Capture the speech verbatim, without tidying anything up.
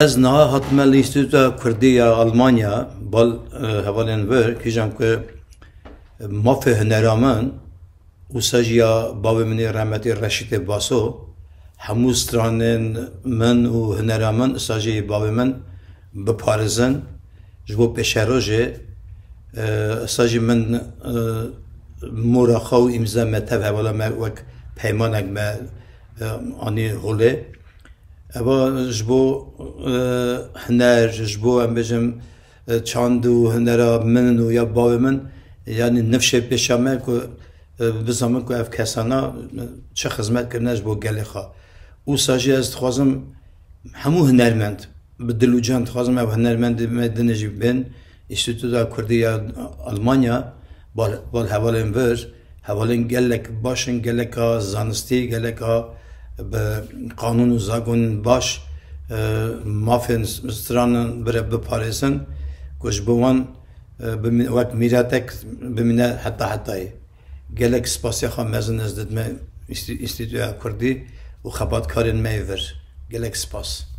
Ez niha hatime li Înstîtuta Kurdî ya Almanya, bal, e, hevalên vir, kîjan ku mafê hunera min, wisa jî ya bavê min ê rehmetî Reşîdê Baso, hemû stranên min û hunera min, wisa jî bavê min biparêzin, ji bo pêşerojê, e, wisa jî min, e, mora xwe û îmza me tev hevala me wek peymanek me, e, anî holê. Eva ji bo, e, huner, ji bo, em bêjim, e, çand û hunera min û ya bavê min, yanî nifşê pêşa me ku, e, bizanin ku ev kesana, e, çi xizmet kirine ji bo gelê xwe. Wisa jî ez dixwazim hemû hunermend, bi dil û can dixwazim ev hunermendê me din jî bên Înstîtuta Kurdî ya Almanya, bal, bal hevalên vir, hevalên gelek baş in, geleka zanistî, geleka bi qanûn û zagonên baş, e, mafên stranan bire biparêzin, ku ji bo wan, e, bimî-, wek mîretek bimîne heta hetayê. Gelek spasiya xwe mezin ez didime Înstî-, Înstîtuya Kurdî û xebatkarên me yê vir. Gelek spas.